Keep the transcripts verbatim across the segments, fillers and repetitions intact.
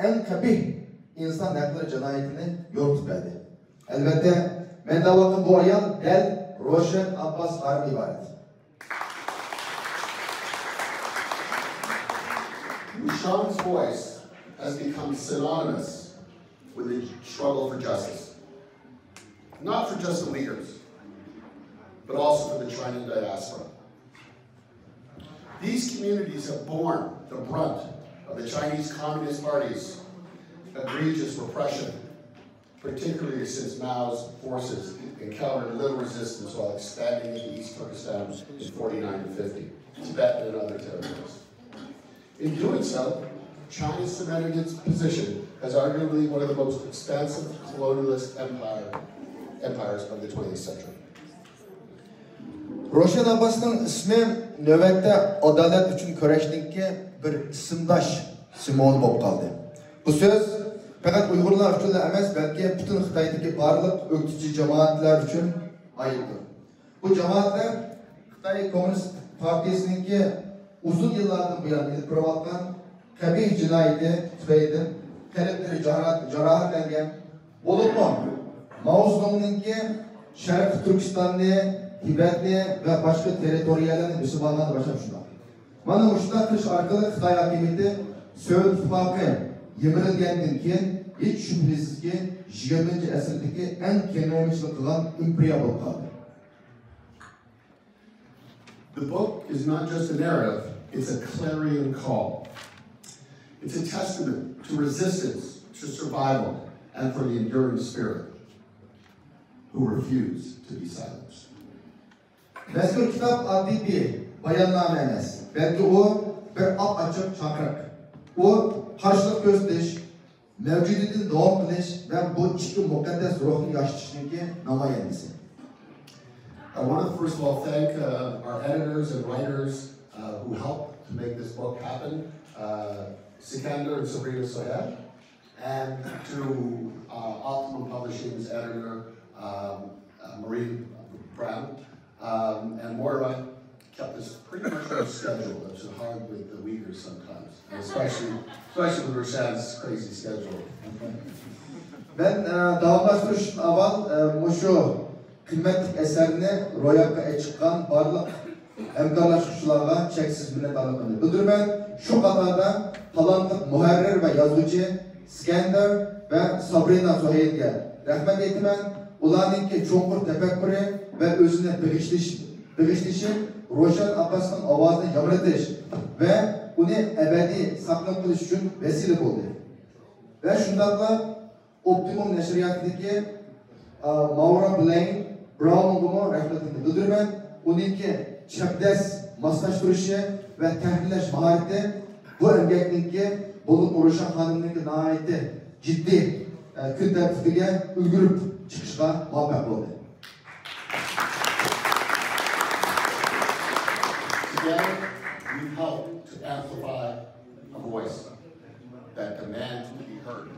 ئەڭ قەبىھ ئىنسان ھەقلىرى جىنايىتىنى يورۇتۇپ بەردى. ئەلۋەتتە، مەن دەۋاتقان بۇ ئايال دەل روشەن ئابباس خانىم ئىبارەت. Rushan's voice has become synonymous with the struggle for justice, not for just the Uyghurs, but also for the China diaspora. These communities have borne the brunt of the Chinese Communist Party's egregious repression, particularly since Mao's forces encountered little resistance while expanding into East Turkestan in forty-nine and fifty, Tibet and other territories. In doing so, China cemented its position as arguably one of the most expansive colonialist empire, empires of the twentieth century. روشەن ئابباسنىڭ ئىسمى نۆۋەتتە ئادالەت ئۈچۈن كۈرەشنىڭكى بىر ئىسىمداش سىمۋولى بولۇپ قالدى. بۇ سۆز پەقەت ئۇيغۇرلار ئۈچۈنلا ئەمەس، بەلكى پۈتۈن خىتايدىكى بارلىق ئۆكتىچى جامائەتلەر ئۈچۈن ئايىتتۇر. بۇ جامائەتلەر خىتاي كوممۇنىست پارتىيىسىنىڭكى ئۇزۇن يىللاردىن بۇيان ئېلىپ بېرىۋاتقان قەبىھ جىنايىتى تۈپەيلىدىن قەلبلىرى جاراھەت-، جاراھەتلەنگەن، بولۇپمۇ ماۋ زېدۇڭنىڭكى شەرقىي تۈركىستاننى، تىبەتنى ۋە باشقا تېررىتورىيەلەرنى بېسىپ ئالغاندا باشلاپ شۇنداق. مانا مۇشۇنداق قىلىش ئارقىلىق خىتاي ھاكىمىيىتى سوۋېت ئىتتىپاقى يىمىرىلگەندىن كېيىن، ھېچ شۈبھىسىزكى، يىگىرمىنچى ئەسىردىكى ئەڭ كېڭەيمىچىلىك قىلغان ئىمپېرىيە بولۇپ قالدى. The book is not just a narrative, it's a clarion call. It's a testament to resistance, to survival, and for the enduring spirit who refuse to be silenced. مەزكۇر كىتاب ئاددىي بىر باياننامە ئەمەس، بەلكى ئۇ بىر ئاپئاچچىق چاقىرىق. ئۇ قارشىلىق كۆرسىتىش، مەۋجۇدىيىتىنى داۋام قىلىش ۋە بۇ ئىككى مۇقەددەس روھنى ياشىتىشنىڭكى نامايەندىسى. I want to first of all thank uh, our editors and writers uh, who helped to make this book happen, uh, Sikander and Sabrina Soher, and to uh, Optimum Publishing's editor, um, uh, Marie Brown, um, and Moira kept us pretty much on schedule, which is hard with the Uyghurs sometimes, and especially, especially with Roshan's crazy schedule. مەن ئە، داۋاملاشتۇرۇشتىن ئاۋۋال ئە، مۇشۇ قىممەتلىك ئەسەرنى روياپقا ئېچىققان بارلىق ھەمكارلاشقۇچىلارغا چەكسىز مىننەتدارلىقىمنى بىلدۈرىمەن. شۇ قاتاردا تالانتلىق مۇھەررىر ۋە يازغۇچى ئىسكەندەر ۋە سابرىنا سوھەيلگە رەھمەت ئېيتىمەن. ئۇلارنىڭكى چوڭقۇر تەپەككۇرى ۋە ئۆزىنى بېغىشلىش-، بېغىشلىشى روشەن ئابباسنىڭ ئاۋازىنى ياڭرىتىش ۋە ئۇنى ئەبەدىي ساقلىنىپ قېلىش ئۈچۈن ۋەسىلە بولدى. ۋە شۇنداقلا ئوپتىموم نەشرىياتىدىكى، ئا، ماۋرا بلەين براۋنغىمۇ رەھمىتىمنى بىلدۈرىمەن. ئۇنىڭكى چەبدەس ماسلاشتۇرۇشى ۋە تەھرىرلەش ماھارىتى بۇ ئەمگەكنىڭكى، بولۇپمۇ روشەن خانىمنىڭكى ناھايىتى جىددىي، ئە، كۈن تەرتىپىگە ئۈلگۈرۈپ چىقىشقا مۇۋەپپەق بولدى. Together, we've helped to amplify a voice that demands to be heard.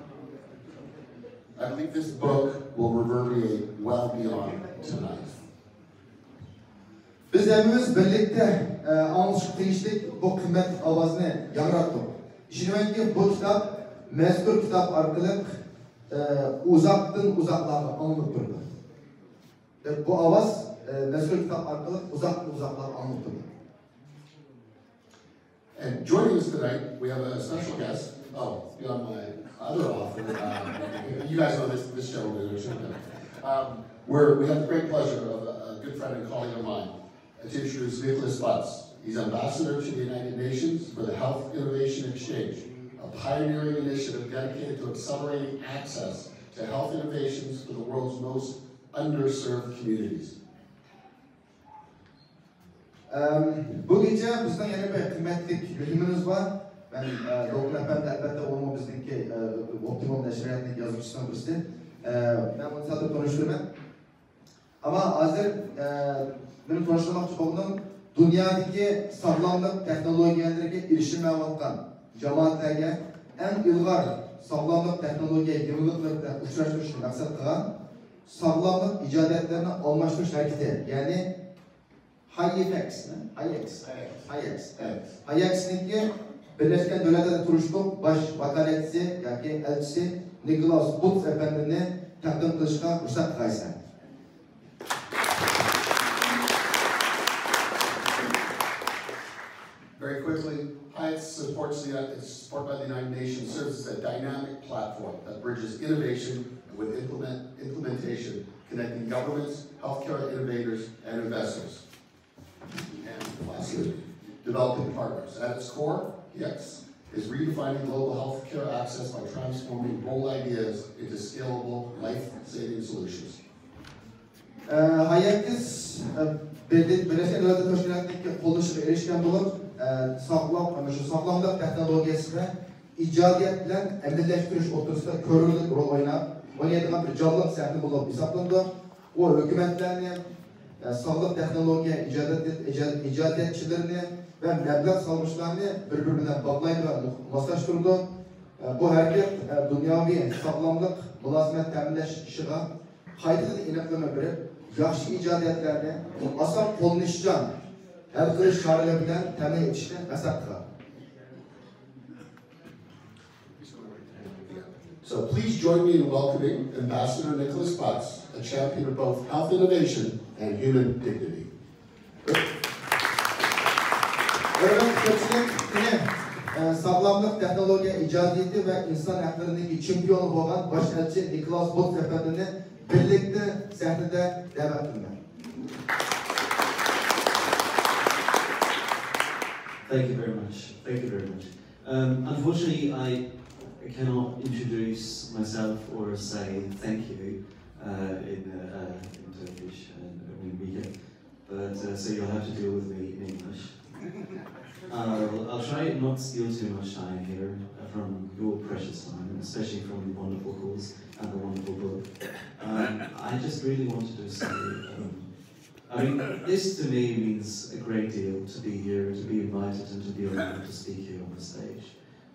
I believe this book will reverberate well beyond tonight. بىز ھەممىمىز بىرلىكتە، ئە، ئاڭلىشقا تېگىشلىك بۇ قىممەتلىك ئاۋازنى ياڭراتتۇق. ئىشىنىمەنكى، بۇ كىتاب مەزكۇر كىتاب ئارقىلىق، ئە، ئۇزاقتىن ئۇزاقلارغا ئاڭلىنىپ تۇرىدۇ. بۇ ئاۋاز، ئە، مەزكۇر كىتاب ئارقىلىق ئۇزاقتىن ئۇزاقلارغا ئاڭلىنىپ تۇرىدۇ. And joining us tonight, we have a special guest. Oh, beyond my other author. Um, you guys know this, this gentleman, or something. Um, we're, we have the great pleasure of a, a good friend and colleague of mine, to introduce Nicholas Butts. He's ambassador to the United Nations for the Health Innovation Exchange, a pioneering initiative dedicated to accelerating access to health innovations for the world's most underserved communities. ئەم، بۇ كېچە بىزنىڭ يەنە بىر قىممەتلىك مېھمىنىمىز بار. مەن، ئە، دولقۇن ئەپەندى، ئەلۋەتتە، ئۇمۇ بىزنىڭكى، ئە، ئوپتىموم نەشرىياتىنىڭ يازغۇچىسىنىڭ بىرسى. ئە، مەن ئۇنى سادىر تونۇشتۇرىمەن. ئەمما ھازىر، ئە، مېنىڭ تونۇشتۇرماقچى بولغىنىم دۇنيادىكى ساغلاملىق تېخنولوگىيەلىرىگە ئېرىشەلمەيۋاتقان جامائەتلەرگە ئەڭ ئىلغار ساغلاملىق تېخنولوگىيە يېڭىلىقلىرى بىلەن ئۇچراشتۇرۇشنى مەقسەت قىلغان ساغلاملىق ئىجادىيەتلىرىنى ئالماشتۇرۇش ھەرىكىتى، يەنى ھايئېكسمۇ؟ ھايئېكس. ھايئېكس. ھايئېكسنىڭكى بىرلەشكەن دۆلەتلەردە تۇرۇشلۇق باش ۋاكالەتچىسى ياكى ئەلچىسى نىكولاس بۇتس ئەپەندىمنى تەقدىم قىلىشقا رۇخسەت قىلغايسەن. Very quickly, Hyatt supports the, its support by the United Nations serves as a dynamic platform that bridges innovation with implement, implementation, connecting governments, healthcare innovators, and investors. And lastly, developing partners. At its core, Hyatt is redefining global healthcare access by transforming bold ideas into scalable, life-saving solutions. ھاياتىس بىرلەشكەن دۆلەتلەر تەشكىلاتىنىڭكى قوللىشىغا ئېرىشكەن بولۇپ، ساقلام، مۇشۇ ساقلاملىق تېخنولوگىيەسى ۋە ئىجادىيەت بىلەن ئەمەلىيلەشتۈرۈش ئوتتۇرىسىدا كۆرۈنەرلىك رول ئويناپ، ئوينايدىغان بىر جانلىق سەھنە بولۇپ ھېسابلىنىدۇ. ئۇ ھۆكۈمەتلەرنى، ساغلىق تېخنولوگىيە ئىجادىيەت-، ئىجاد-، ئىجادىيەتچىلىرىنى ۋە مەبلەغ سالغۇچىلارنى بىر-بىرى بىلەن باغلايدۇ ۋە مۇ-، ماسلاشتۇرىدۇ. بۇ ھەرىكەت دۇنياۋى ساغلاملىق مۇلازىمەت تەمىنلەش ئىشىغا قايتىدىن ئېنىقلىما بېرىپ، ياخشى ئىجادىيەتلەرنى ئاسان قوللىنىشچان ھەل قىلىش چارىلىرى بىلەن تەمىن ئېتىشنى مەقسەت قىلغان. So please join me in welcoming Ambassador Nicholas Butts, a champion of both health innovation and human dignity. ھۆرمەتلىك كۆپچىلىك، قېنى، ئە، ساغلاملىق تېخنولوگىيە ئىجادىيىتى ۋە ئىنسان ھەقلىرىنىڭ چېمپىيونى بولغان باش ئەلچى نىكولاس بۇتس ئەپەندىنى بىرلىكتە سەھنىدە دەۋەت قىلىمەن. Thank you very much. Thank you very much. Um, unfortunately, I cannot introduce myself or say thank you, uh, in, uh, in Turkish, uh, when we get, but, uh, so you'll have to deal with me in English. Uh, I'll try not to steal too much time here, uh, from your precious time, especially from the wonderful calls and the wonderful book. Um, I just really wanted to say, um, I mean, this to me means a great deal, to be here, to be invited, and to be allowed to speak here on the stage.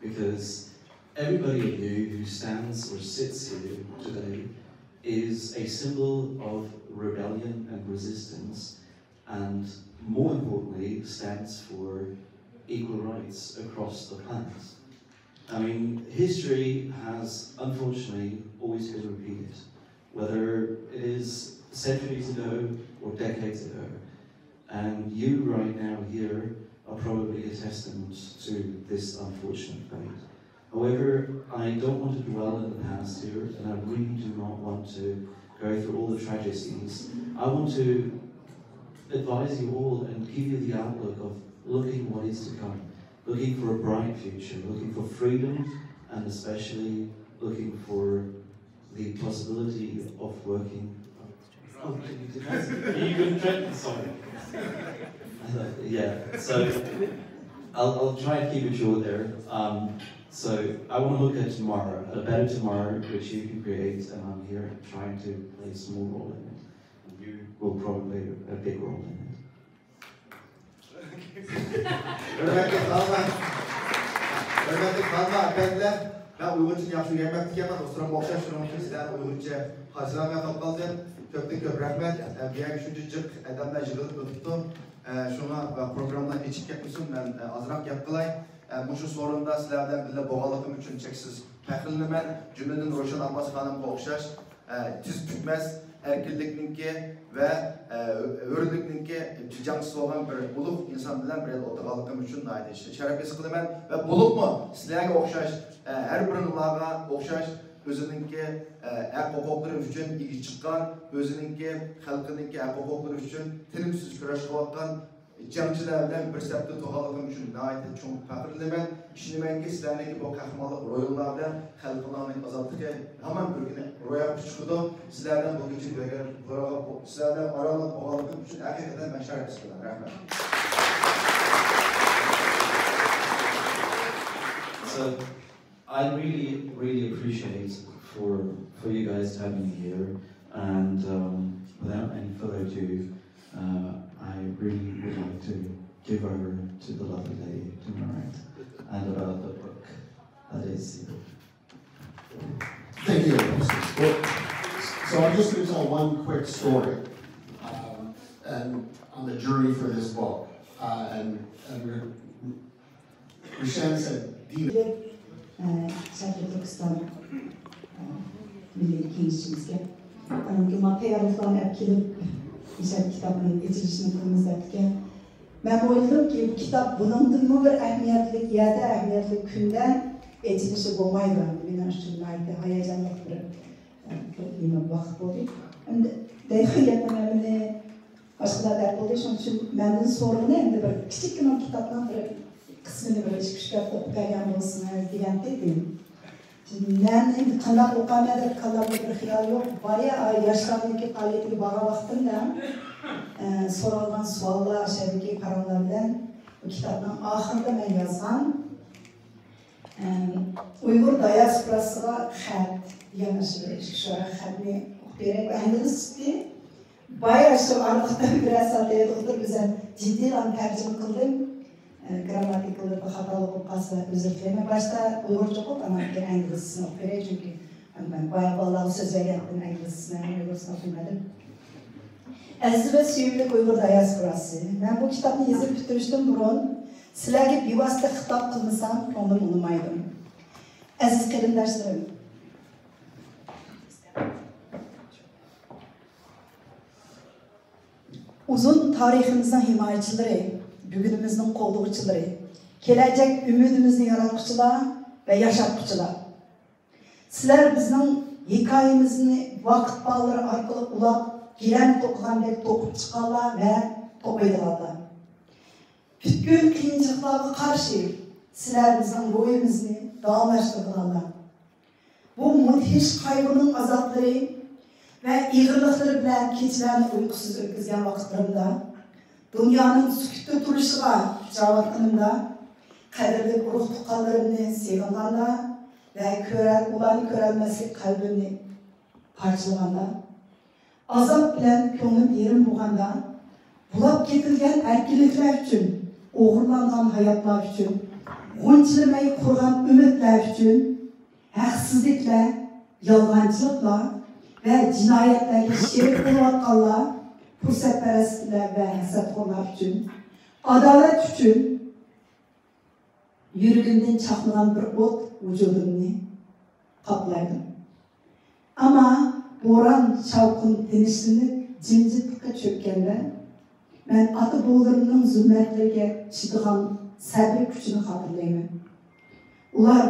Because everybody of you who stands or sits here today is a symbol of rebellion and resistance, and more importantly, stands for equal rights across the planet. I mean, history has unfortunately always been repeated, whether it is centuries ago or decades ago. And you right now here are probably a testament to this unfortunate fate. However, I don't want to dwell in the past here, and I really do not want to go through all the tragedies. I want to advise you all and give you the outlook of looking what is to come, looking for a bright future, looking for freedom, and especially looking for the possibility of working. Oh, can you do that? Are you going to threaten? Sorry. I thought, yeah, so I'll, I'll try and keep it short there. Um, so I want to look at tomorrow, a better tomorrow which you can create, and I'm here trying to play a small role in it. And you will probably play a big role in it. ھۆرمەتلىك خانىم، ھۆرمەتلىك خانىم، ئەپەندىلەر، مەن ئۇيغۇرچىنى ياخشى ئۆگەنمەپتىكەنمەن، دوستلىرىمغا ئوخشاش، شۇنىڭ ئۈچۈن سىلەرنى ئۇيغۇرچە قاچىلانماي قالدىم. كۆپتىن كۆپ رەھمەت. ئە، بۇ يەرگە شۇنچە جىق ئادەملەر يىغىلىپ ئۆتۈپتۇ. ئە، شۇڭا، ئە، پروگراممىلار ئېچىپ كەتمىسۇن، مەن، ئە، ئازراق گەپ قىلاي. ئە، مۇشۇ سورۇندا سىلەر بىلەن بىللە بولغانلىقىم ئۈچۈن چەكسىز پەخىرلىنىمەن. جۈملىدىن روشەن ئابباس خانىمغا ئوخشاش، ئە، تىز پۈكمەس ئەركىنلىكنىڭكى ۋە، ئە، ھۆرلۈكنىڭكى جەڭچىسى بولغان بىر ئۇلۇغ ئىنسان بىلەن بىر يەردە ئولتۇرغانلىقىم ئۈچۈن ناھايىتى شەرەپ ھېس قىلىمەن ۋە بولۇپمۇ سىلەرگە ئوخشاش، ئە، ھەر بىرىڭلارغا ئوخشاش ئۆزىنىڭكى، ئە، ھەق ھوقۇقلىرى ئۈچۈن ئىگە چىققان، ئۆزىنىڭكى خەلقىنىڭكى ھەق ھوقۇقلىرى ئۈچۈن تىنىمسىز كۈرەش قىلىۋاتقان جەڭچىلەر بىلەن بىر سەپتە تۇرغانلىقىم ئۈچۈن ناھايىتى چوڭ پەخىرلىنىمەن. ئىشىنىمەنكى، سىلەرنىڭكى بۇ قەھرىمانلىق روھىڭلار بىلەن خەلقىڭلارنىڭ ئازادلىقى ھامان بىر كۈنى روياپقا چىقىدۇ. سىلەر بىلەن بۇ كېچە بىرگە، سىلەر بىلەن ئارانلىق بولغانلىقىم ئۈچۈن ھەقىقەتەن مەن شەرەپ ھېس قىلىمەن. رەھمەت. So, I really, really appreciate for, for you guys to have me here, and, um, without any further ado, uh, I really would like to give over to the lovely lady to narrate and about the book that is sealed. Thank you. Well, so I'm just gonna tell one quick story, um, and on the journey for this book. Uh, and, and we're ئىشەنسەن، دىن. ئە، شەرقىي تۈركىستان، ئە، مىللىي كېڭىشىمىزگە، ئە، ماڭا تەييارلىقلارنى ئەپ كېلىپ، ئىشەن كىتابنىڭ ئېچىلىشىنى قىلىمىز دەپتىكەن. مەن ئويلىدىمكى، بۇ كىتاب بۇنىڭدىنمۇ بىر ئەھمىيەتلىك يەردە، ئەھمىيەتلىك كۈندە ئېچىلىشى بولمايدۇ. مېنىڭ ئۈچۈن ناھايىتى ھاياجانلىق بىر، ئە، بىر نېمە ۋاقىت بولدى. ئەمدى دەيدىغان گەپنىڭ ھەممىنى باشقىلار دەپ بولدى، شۇنىڭ ئۈچۈن مەندىن سورىغىنى ئەمدى بىر كىچىككىنە كىتابنىڭ بىر قىسمىنى بىر ئىككى-ئۈچ بەت ئوقۇپ بەرگەن بولسىڭىز دېگەنتى دېدىم. مەن ئەمدى قانداق ئوقۇيمەن دەپ كاللامدا بىر خىيال يوق. بايا ياشلارنىڭكى پائالىيىتىگە بارغان ۋاقتىمدا، ئە، سورالغان سوئاللار، ئاشۇ يەردىكى پاراڭلار بىلەن بۇ كىتابنىڭ ئاخىرىدا مەن يازغان، ئە، ئۇيغۇر دىئاسپوراسىغا خەت دېگەن ئاشۇ ئىككى شورا خەتنى ئوقۇپ بېرەي. بۇ ئىنگلىزچىسى. بايا شۇ ئارىلىقتا بىرەر سائەت ھەيدىغۇدۇر بىزەن جىددىيلا تەرجىمە قىلدىم. ئە، گرامماتىكىلىرىدا خاتالىق بولۇپ قالسا ئۆزۈر تىلەيمەن. باشتا ئۇيغۇرچە ئوقۇپ، ئاندىن كېيىن ئىنگلىزچىسىنى ئوقۇپ بېرەي، چۈنكى مەن بايا بالىلارغا سۆزلەيدىغان ئىنگلىزچىسىنى ئۇيغۇرچىسىنى ئوقۇپ بەردىم. ئەزىز ۋە سۆيۈملۈك ئۇيغۇر دىئاسپوراسى، مەن بۇ كىتابنى يېزىپ پۈتتۈرۈشتىن بۇرۇن سىلەرگە بىۋاسىتە خىتاب قىلمىسام كۆڭلۈم ئۇنىمايدۇ. ئەزىز قېرىنداشلىرىم، ئۇزۇن تارىخىمىزنىڭ ھىمايىچىلىرى، بۈگۈنىمىزنىڭ قوغدىغۇچىلىرى، كېلەچەك ئۈمىدىمىزنى ياراتقۇچىلار ۋە ياشاتقۇچىلار. سىلەر بىزنىڭ ھېكايىمىزنى ۋاقىت باغلىرى ئارقىلىق ئۇلاپ، گىلەم توقۇغاندەك توقۇپ چىققانلار ۋە توقۇيدىغانلار. پۈتكۈل قىيىنچىلىقلارغا قارشى سىلەر بىزنىڭ روھىمىزنى داۋاملاشتۇرىدىغانلار. بۇ مۇدھىش قايغۇنىڭ ئازابلىرى ۋە ئېغىرلىقلىرى بىلەن كېچىلەرنى ئۇيقۇسىز ئۆتكۈزگەن ۋاقىتلىرىمدا، دۇنيانىڭ سۈكۈتتە تۇرۇشىغا چاۋاتقىنىمدا، قەدىرلىك ئۇرۇق-تۇغقانلىرىمنى سېغىنغاندا ۋە كۆرەر، ئۇلارنى كۆرەلمەسلىك قەلبىمنى پارچىلىغاندا، ئازاب بىلەن كۆڭلۈم يېرىم بولغاندا، بۇلاپ كېتىلگەن ئەركىنلىكلەر ئۈچۈن، ئوغرىلانغان ھاياتلار ئۈچۈن، غۇنچىلىماي قۇرغان ئۈمىدلەر ئۈچۈن، ھەقسىزلىكلەر، يالغانچىلىقلار ۋە جىنايەتلەرگە شېرىك بولۇۋاتقانلار، پۇرسەتپەرەسلەر ۋە ھەسەتخورلار ئۈچۈن، ئادالەت ئۈچۈن، يۈرىكىمدىن چاقنىغان بىر ئوت ۋۇجۇدۇمنى قاپلايدۇ. ئەمما بوران، شاۋقۇن تىنچلىنىپ، جىمجىتلىققا چۆككەندە، مەن ئاتا-بوۋىلىرىمنىڭ زۇلمەتلىرىگە چىدىغان سەبرى كۈچىنى خاتىرىلەيمەن. ئۇلار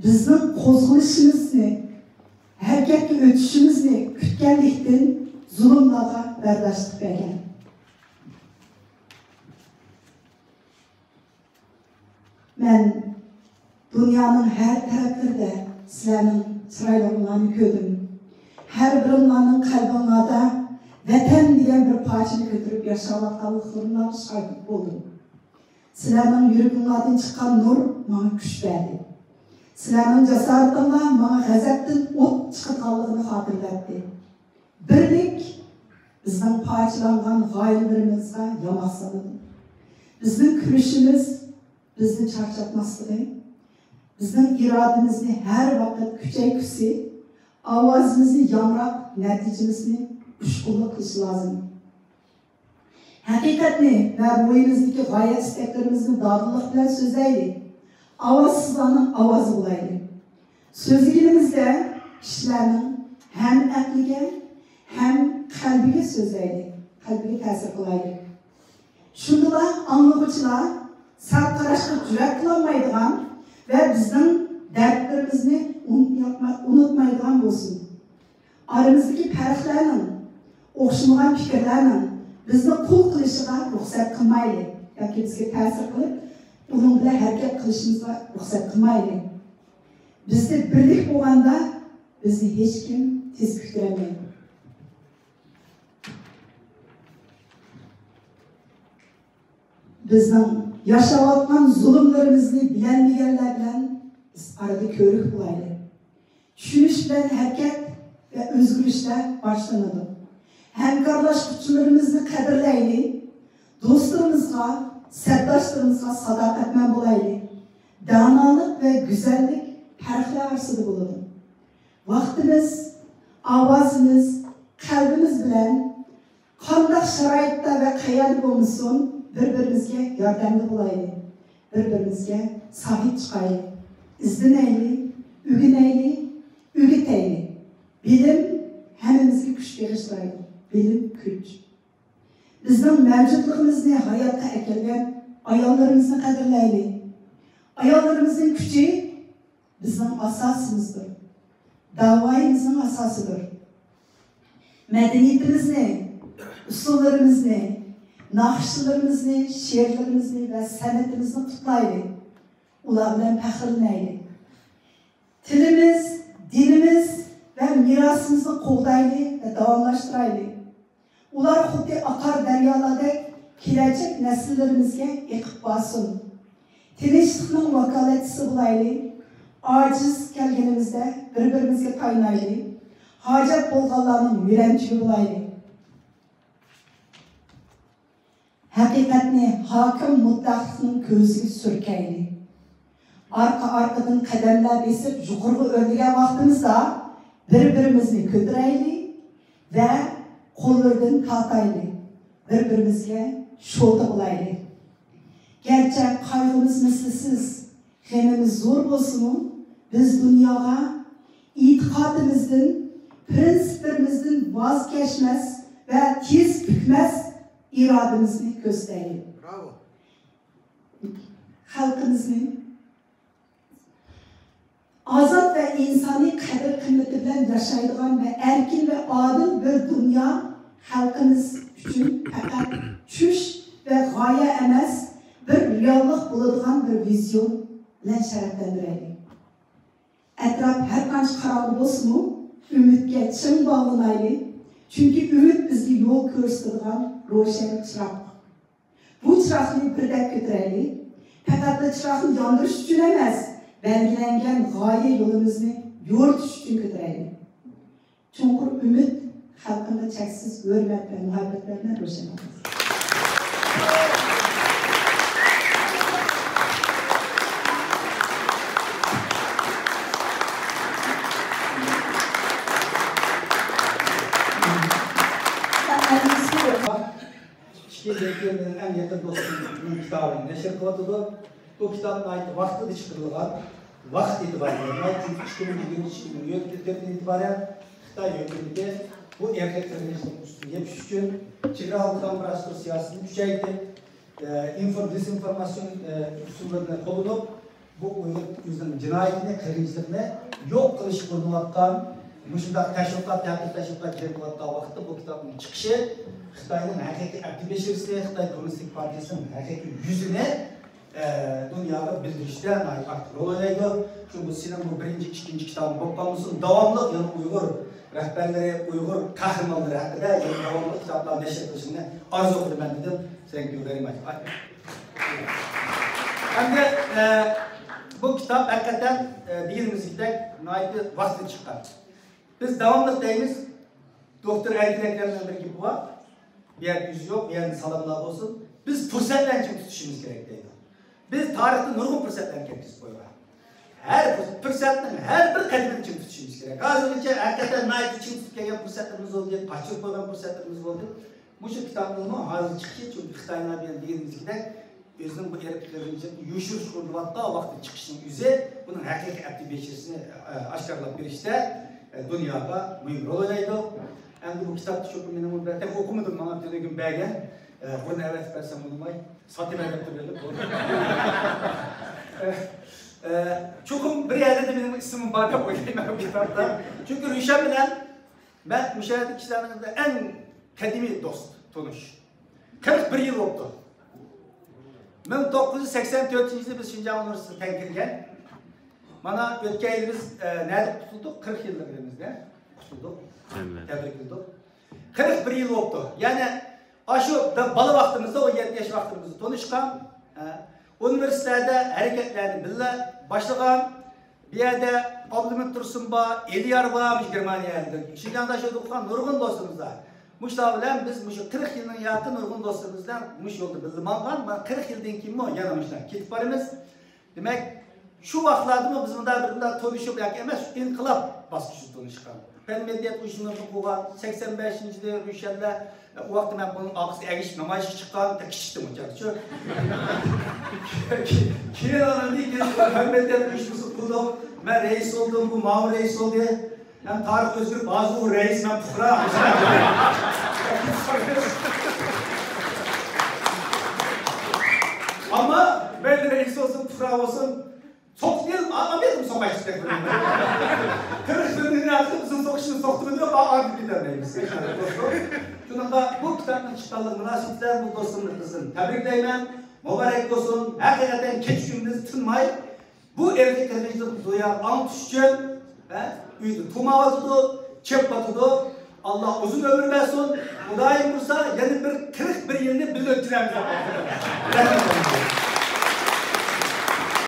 بىزنىڭ قوزغىلىشىمىزنى، ھەرىكەتكە ئۆتۈشىمىزنى كۈتكەنلىكتىن، زۇلۇملارغا بەرداشلىق بەرگەن. مەن دۇنيانىڭ ھەر تەرەپلىرىدە سىلەرنىڭ چىرايلىرىڭلارنى كۆردۈم. ھەر بىرىڭلارنىڭ قەلبىڭلاردا ۋەتەن دېگەن بىر پارچىنى كۆتۈرۈپ ياشاۋاتقانلىقلىرىڭلارغا شاھىت بولدۇم. سىلەرنىڭ يۈرىكىڭلاردىن چىققان نۇر ماڭا كۈچ بەردى. سىلەرنىڭ جاسارىتىڭلار ماڭا غەزەپتىن ئوت چىقىدىغانلىقىنى خاتىرىلەتتى. بىرلىك بىزنىڭ پارچىلانغان غايىلىرىمىزغا ياماق سالىدۇ. بىزنىڭ كۈرىشىمىز بىزنى چارچاتماسلىقى، بىزنىڭ ئىرادىمىزنى ھەر ۋاقىت كۈچەيتكۈسى، ئاۋازىمىزنى ياڭراق، نەتىجىمىزنى ئۇچقۇنلۇق قىلىشى لازىم. ھەقىقەتنى ۋە روھىمىزدىكى غايە-ئىستەكلىرىمىزنى دادىللىق بىلەن سۆزلەيلى. ئاۋازسىزلارنىڭ ئاۋازى بولايلى. سۆزلىگىنىمىزدە كىشىلەرنىڭ ھەم ئەقلىگە، ھەم قەلبىگە سۆزلەيلى، قەلبىگە تەسىر قىلايلى. شۇندىلا ئاڭلىغۇچىلار سەل قاراشقا جۈرئەت قىلالمايدىغان ۋە بىزنىڭ دەردلىرىمىزنى ئۇنتۇيالماي-، ئۇنتۇمايدىغان بولسۇن. ئارىمىزدىكى پەرقلەرنىڭ، ئوخشىمىغان پىكىرلەرنىڭ بىزنى قۇل قىلىشىغا رۇخسەت قىلمايلى ياكى بىزگە تەسىر قىلىپ، ئۇنىڭ بىلەن ھەرىكەت قىلىشىمىزغا رۇخسەت قىلمايلى. بىزدە بىرلىك بولغاندا، بىزنى ھېچكىم تىز پۈكتۈرەلمەيدۇ. بىزنىڭ ياشاۋاتقان زۇلۇملىرىمىزنى بىلەلمىگەنلەر بىلەن بىز ئارىدا كۆۋرۈك بولايلى. چۈشىنىش بىلەن ھەرىكەت ۋە ئۆزگىرىشلەر باشلىنىدۇ. ھەمكارلاشقۇچىلىرىمىزنى قەدىرلەيلى، دوستلىرىمىزغا، سەپداشلىرىمىزغا ساداقەتمەن بولايلى. دانالىق ۋە گۈزەللىك پەرقلەر ئارىسىدا بولىدۇ. ۋاقتىمىز، ئاۋازىمىز، قەلبىمىز بىلەن قانداق شارائىتتا ۋە قەيەردە بولمىسۇن، بىر-بىرىمىزگە ياردەمدە بولايلى. بىر-بىرىمىزگە ساھىب چىقايلى، ئىزدىنەيلى، ئۆگىنەيلى، ئۆگىتەيلى. بىلىم ھەممىمىزگە كۈچ بېغىشلايدۇ. بىلىم كۈچ. بىزنىڭ مەۋجۇتلۇقىمىزنى ھاياتقا ئەكەلگەن ئاياللىرىمىزنى قەدىرلەيلى. ئاياللىرىمىزنىڭ كۈچى بىزنىڭ ئاساسىمىزدۇر. داۋايىمىزنىڭ ئاساسىدۇر. مەدەنىيىتىمىزنى، ئۇسسۇللىرىمىزنى، ناخشىلىرىمىزنى، شېئىرلىرىمىزنى ۋە سەنئىتىمىزنى قۇتلايلى. ئۇلار بىلەن پەخىرلىنەيلى. تىلىمىز، دىنىمىز ۋە مىراسىمىزنى قوغدايلى ۋە داۋاملاشتۇرايلى. ئۇلار خۇددى ئاقار دەريالاردەك كېلەچەك نەسىللىرىمىزگە ئېقىپ بارسۇن. تىنچلىقنىڭ ۋاكالەتچىسى بولايلى. ئاجىز كەلگىنىمىزدە بىر-بىرىمىزگە تايىنايلى. ھاجەت بولغانلارنىڭ يۆلەنچۈكى بولايلى. ھەقىقەتنى ھاكىم مۇتلەقلىقنىڭ كۆزىگە سۈركەيلى. ئارقا-ئارقىدىن قەدەملەر بېسىپ يۇقىرىغا ئۆرلىگەن ۋاقتىمىزدا بىر-بىرىمىزنى كۆتۈرەيلى ۋە قوللىرىدىن تارتايلى، بىر-بىرىمىزگە شوتا بولايلى. گەرچە قايغۇمىز مىسلىسىز، غېمىمىز زور بولسىمۇ، بىز دۇنياغا ئېتىقادىمىزدىن، پىرىنسىپلىرىمىزدىن ۋاز كەچمەس ۋە تېز پۈكمەس ئىرادىمىزنى كۆرسىتەيلى. براۋو. خەلقىمىزنى ئازاد ۋە ئىنسانىي قەدىر-قىممىتى بىلەن ياشايدىغان ۋە ئەركىن ۋە ئادىل بىر دۇنيا خەلقىمىز ئۈچۈن پەقەت چۈش ۋە غايە ئەمەس، بىر رېئاللىق بولىدىغان بىر ۋىزىيون بىلەن شەرەپلەندۈرەيلى. ئەتراپ ھەرقانچە قاراڭغۇ بولسىمۇ، ئۈمىدكە چىڭ باغلىنايلى، چۈنكى ئۈمىد بىزگە يول كۆرسىتىدىغان روشەن چىراغ. بۇ چىراغنى بىردەك كۆتۈرەيلى. پەقەتلا چىراغنى ياندۇرۇش ئۈچۈن ئەمەس، بەلگىلەنگەن غايە يولىمىزنى يورۇتۇش ئۈچۈن كۆتۈرەيلى. چوڭقۇر ئۈمىد خەلقىمنى چەكسىز ھۆرمەت ۋە مۇھەببەتلەر بىلەن روشەن قىلىمىز. ئىككى يىلدىن كېيىن مېنىڭ ئەڭ يېقىن دوستۇمنىڭ كىتابىنى نەشر قىلىۋاتىدۇ. بۇ كىتاب ناھايىتى ۋاقتىدا چىقىرىلغان، ۋاقىت ئېتىبارى بىلەن، چۈنكى ئىككى مىڭ يىگىرمە ئىككى يىلىنىڭ ئۆتكەندىن ئېتىبارەن خىتاي ھۆكۈمىتى بۇ ئىرقىي قىرغىنچىلىقنى ئۈستىگە يېپىش ئۈچۈن چېگرا ئالدىدا ئىمپېراتور سىياسىتىنى كۈچەيتىپ، ئە، ئىنفور-، دېزىنفورماتسىيون، ئە، ئۇسۇللىرىنى قوللىنىپ، بۇ ئۇيغۇر ئۆزىنىڭ جىنايىتىنى، قىرغىنچىلىقىنى يوق قىلىشقا ئۇرۇنۇۋاتقان، مۇشۇنداق تەشۋىقات، تەتۈر تەشۋىقات جەلپ قىلىۋاتقان ۋاقىتتا بۇ كىتابنىڭ چىقىشى خىتاينىڭ ھەقىقىي ئەبدى بەشىرىسى، خىتاي كوممۇنىستىك پارتىيىسىنىڭ ھەقىقىي يۈزىنى، ئە، دۇنياغا بىلدۈرۈشتە ناھايىتى ئاكتىپ رول ئوينايدۇ. شۇ بۇ سېنىڭ بۇ بىرىنچى، ئىككىنچى كىتابىڭ بولۇپ قالمىسۇن، داۋاملىق يەنە ئۇيغۇر رەھبەرلىرى، ئۇيغۇر قەھرىمانلىرى ھەققىدە يەنە داۋاملىق كىتابلار نەشر قىلىشىڭنى ئارزۇ قىلىمەن، دېدىم. Thank you very much. ئەمدى، ئە، بۇ كىتاب ھەقىقەتەن، ئە، دېگىنىمىزدەك ناھايىتى ۋاقتىدا چىققان. بىز داۋاملىق دەيمىز، دوكتور ئەركىن ئەكرەمنىڭ بىر گېپى بار، بۇ يەردە يۈزى يوق، بۇ يەردىن سالاملار بولسۇن. بىز پۇرسەتلەرنى چىڭ تۇتۇشىمىز كېرەك دەيدۇ. بىز تارىختا نۇرغۇن پۇرسەتلەرنى كەتكۈزۈپ قويغان. ھەر پۇرسەتنىڭ ھەر بىر قەدىمىنى چىڭ تۇتۇشىمىز كېرەك. ھازىرغىچە ھەقىقەتەن ناھايىتى چىڭ تۇتۇپ كەلگەن پۇرسەتلىرىمىز بولدى، قاچۇرۇپ قويغان پۇرسەتلىرىمىز بولدى. مۇشۇ كىتابنىڭمۇ ھازىر چىقىشى، چۈنكى خىتاينىڭ بىلەن دېگىنىمىز گېپىدەك، ئۆزىنىڭ بۇ ئىرقىي قىرغىنچىلىقنى يوشۇرۇشقا ئۇرۇنۇۋاتقان ۋاقتىدا چىقىشىنىڭ ئۆزى ئۇنىڭ ھەقىقىي ئەبدى بەشىرىسىنى، ئە، ئاشكارىلاپ بېرىشتە، ئە، دۇنياغا مۇھىم رول ئوينايدۇ. ئەمدى بۇ كىتابتا چوقۇم مېنىڭ بۇ تېخى ئوقۇمىدىم، ماڭا تۈنۈگۈن بەرگەن، ئە، بۇرۇن ئەۋەتىپ بەرسەم بولماي، ساتىمەن دەپ تۇرۇۋېلىپ بولدى. ئە، ئە، چوقۇم بىر يەرلەردە مېنىڭ ئىسمىم بار دەپ ئويلايمەن بۇ كىتابتا. چۈنكى رۇشەن بىلەن مەن مۇشۇ يەردىكى كىشىلەرنىڭ ئەڭ قەدىمىي دوست، تونۇش. قىرىق بىر يىل بوپتۇ. مىڭ توققۇز يۈز سەكسەن تۆتىنچى يىلى بىز شىنجاڭ ئۇنىۋېرسىتېتىغا تەڭ كىرگەن. مانا ئۆتكەن يىلى بىز، ئە، نەدە قۇتۇلدۇق؟ قىرىق يىللىق يىلىمىزدا قۇتۇلدۇق. ئەلۋەتتە. تەبرىكلىدۇق. قىرىق بىر يىل بوپتۇ. يەنى ئاشۇ بالا ۋاقتىمىزدا، ئون يەتتە ياش ۋاقتىمىزدا تونۇشقان، ئە، ئۇنىۋېرسىتېتلاردا ھەرىكەتلەرنى بىللە باشلىغان، بۇ يەردە ئابلىمىت تۇرسۇن بار، ئېلىيار بار، مۇشۇ گېرمانىيەدىن. شىنجاڭدا ياشاۋاتقان نۇرغۇن دوستلىرىمىز بار. مۇشۇلار بىلەن بىز مۇشۇ قىرىق يىلنىڭ ياقى نۇرغۇن دوستلىرىمىز بىلەن مۇشۇ يولدا بىللە ماڭغان. مانا قىرىق يىلدىن كېيىنمۇ يەنە مۇشۇنداق كېتىپ بارىمىز. دېمەك، شۇ ۋاقىتلاردىمۇ بىز مۇنداق بىر مۇنداق تونۇشۇپ ياكى ئەمەس، شۇ ئىنقىلاب باسقۇچىدا تونۇشقان. پەن مەدەنىيەت ئۇيۇشمىمىزنى قۇرغان، سەكسەن بەشىنچى يىلى روشەنلەر، ئۇ ۋاقىتتا مەن بۇنىڭ ئارقىسىغا ئەگىشىپ نامايىشقا چىققان، كىچىكتىم ئۇنچە. كېيىن ئاندىن كېيىن پەن مەدەنىيەت ئۇيۇشمىسىنى قۇردۇق. مەن رەئىس بولدۇم، بۇ ماۋۇ رەئىس بولدى. ھەم تارىخ ئۆزگىرىپ، ھازىر ئۇ رەئىس، مەن پۇقرا. ئەمما مەيلى رەئىس بولسۇن، پۇقرا بولسۇن، سوقۇپ يېرىم ئالمىدىم سوقايتىشتەك. قىرىق يىلدىن ياقىن بىزنىڭ سوقۇشنى سوقتۇرۇپ، ئاغرىپ كېتەلمەيمىز. شۇنىڭغا بۇ كىتابنىڭ چىققانلىقى مۇناسىۋىتى بىلەن بۇ دوستۇمنى قىزغىن تەبرىكلەيمەن. مۇبارەك بولسۇن. ھەقىقەتەن كەچ كۈندۈز تىنماي بۇ ئەركە قېرىندىشىمىزنى دۇنياغا ئاڭلىتىش ئۈچۈن، ھە، ئۆيدە تۇماۋاتىدۇ، چۆپ پاتىدۇ. ئاللا ئۇزۇن ئۆمۈر بەرسۇن. خۇدايىم بۇيرۇسا يەنە بىر قىرىق بىر يىلنى بىللە ئۆتكۈزەرمىز. رەھمەت.